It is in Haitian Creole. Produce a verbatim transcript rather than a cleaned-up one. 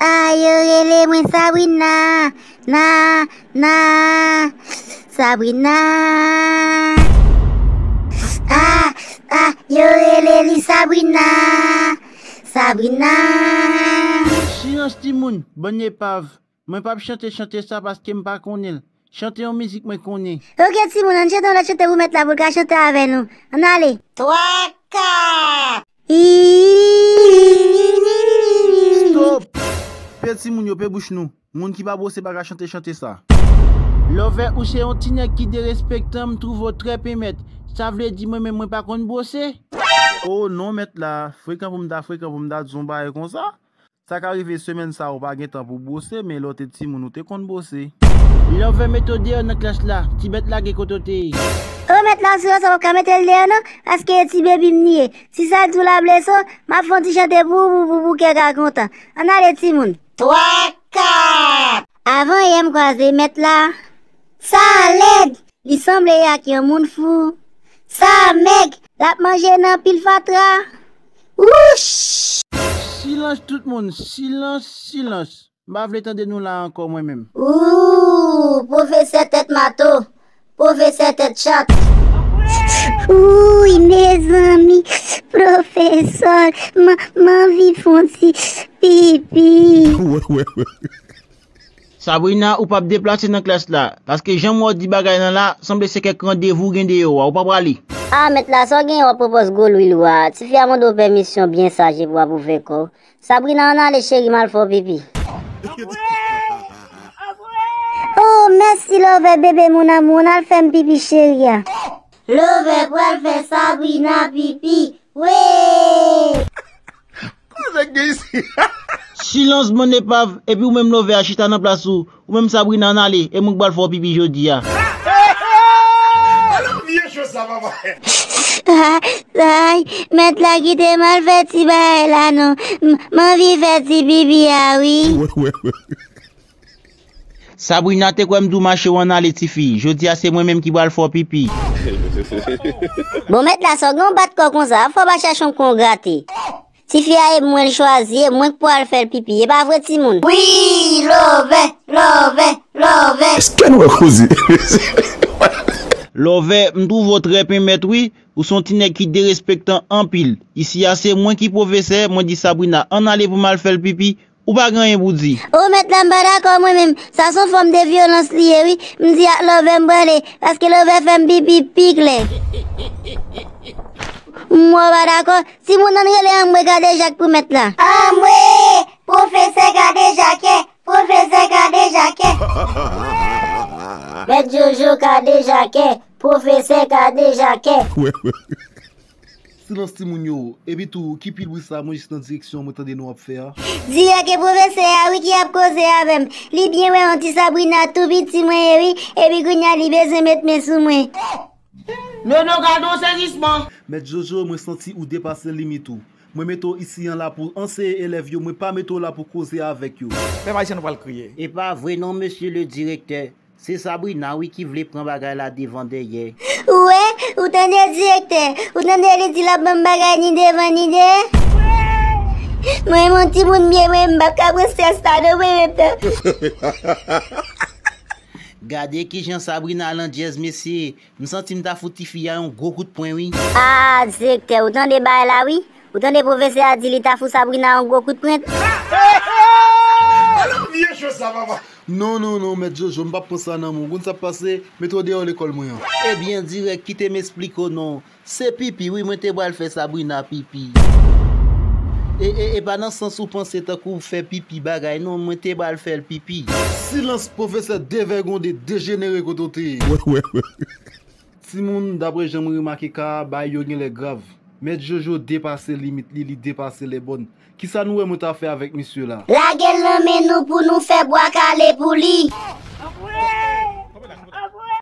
A, yo rele mwen Sabrina, na, na, Sabrina. A, a, yo rele li Sabrina, Sabrina. Silans timoun, bann epav. Mwen p ap chante chante sa paske m pa konnen l. Chante yon mizik mwen konnen. Ok timoun, ann chante yon lòt chante pou mèt la pou l ka chante avè nou. Ann ale. Twa, kat. Stop! Pe timoun yo, pe bouch nou. Moun ki pa bwose pa ka chante chante sa. Love, ou se yon ti nèg ki derespektan, m twouve w trè penmèt. Sa vle di mwen menm mwen pa konn bwose? O non mèt la, frekan pou m ta frekan pou m ta di w yon bagay konsa. Sa ka rive semèn sa ou pa gen tan pou bwose, men lè w te timoun ou te konn bwose. Love, mete w deyò nan klas la, ti bèt lage kote w te ye. O mèt la, si w sa w ap ka mete l deyò non, paske e ti bebi m li ye. Si sa l di w la blese w, m ap fè yon ti chante pou ou, pou, pou, pou kè w ka kontan. Ann ale timoun. Twa, kat. Avan yè m kwaze mèt la. Sa lèd! Li sanble ak yon moun fou. Sa mèg! L ap manje nan pil fatra. Wouch! Silans tout moun, silans, silans. M pa vle tande nou la ankò mwen menm. Ooh, pwofesè tèt mato, pwofesè tèt chat. Wouy, mezanmi, pwofesè, m, m anvi fè yon ti pipi. Sabrina, ou p ap deplase nan klas la, paske jan m wè w di bagay lan la, sanble se kèk randevou w gen deyò a, ou pa prale. A, mèt la, sa w genyen w ap pwopòz gwo lwil ou a? Tifi a mande w pèmisyon byen saj epi w ap ouvè kò w. Sabrina, ann ale cheri, m al fè w pipi. O, mèsi Love, bebe mon amour, ann al fè m pipi cheri a. Love pral fè Sabrina pipi. Wee! Kote nèg gen isi? Silans bann epav, epi ou menm Love a chita nan plas ou. Ou menm Sabrina ann ale, e mwen k pral fè w pipi jodi a. Ala vye cho sa papa. Ay, ay, mèt la kite m al fè ti bagay la non. M, m anvi fè ti pipi a wi. Sabrina te kwè m di w mache w ann ale tifi, jodi a se mwen menm ki pral fè w pipi. Bon mèt la sa w gen w bat kò konsa, fò w pa chache yon kwen w grate. Tifi a e mwen l chwazi, e mwen k pral fè l pipi, e pa vre timoun? Wi, Love, Love, Love. Èske nou wè koze? Love, m twouve w trè penmèt wi, ou se yon ti nèg ki derespektan anpil. Isi a se mwen ki pwofesè, mwen di Sabrina ann ale pou m al fè l pipi, ou pa gen anyen pou di. O mèt la m pa dakò mwen menm. Sa se yon fòm de vyolans li ye wi. M di ak Love m prale, paske Love fè m pipi pi klè. M wè w pa dakò. Timoun ann rele Anmwe Kadejak pou mèt la. Anmwe! Pwofesè Kadejake! Pwofesè Kadejake! Mèt Jojo Kadejake! Pwofesè Kadejake! Silans timoun yo, epi tou, ki pil bri sa, mwen jis nan direksyon mwen tande nou ap fè a. Dirèk e pwofesè a wi ki ap koze avè m. Li byen wè yon ti Sabrina tou piti mwen ye wi, epi kounye a li bezwen met men sou mwen. Nono, gade yon sezisman! Mèt Jojo, mwen santi ou depase limit ou. Mwen mete w isi an la pou anseye elèv yo, mwen pa mete w la pou koze avèk yo. Pèp ayisyen nou pral kriye. E pa vre non, mesye le direktè. Se Sabrina wi ki vle pran bagay la devan dèyè. Ou wè, ou tande direktè, ou tande li di l ap ban m bagay ni devan ni dèyè. Mwen yon timoun m ye, mwen m p ap ka pran estrès la non mwen menm non. Gade kijan Sabrina landjèz mesye. M santi m ta fout tifi a yon gwo kout pwen wi. A, direktè, ou tande bagay la wi? Ou tande pwofesè a di li ta fout Sabrina yon gwo kout pwen? Ala vye cho sa papa. Non, non, non, mèt Jojo, m p ap pran sa nan men w. Ou konn sa k pase? Mete w deyò lekòl mwen an. Ebyen, dirèk, kite m esplike w non. Se pipi wi, mwen te pral fè Sabrina pipi. E, e, e pa nan sans ou panse tankou fè pipi bagay non, mwen te pral fè l pipi. Silans, pwofesè devègonde, dejenere kote w te ye. Timoun, daprè jan mwen remake ka a, bagay yo genlè grav. Mèt Jojo depase limit li, li depase lèbòn. Kisa nou wè mwen ta fè avèk misye la? Lage l nan men nou pou nou fè bwa kale pou li.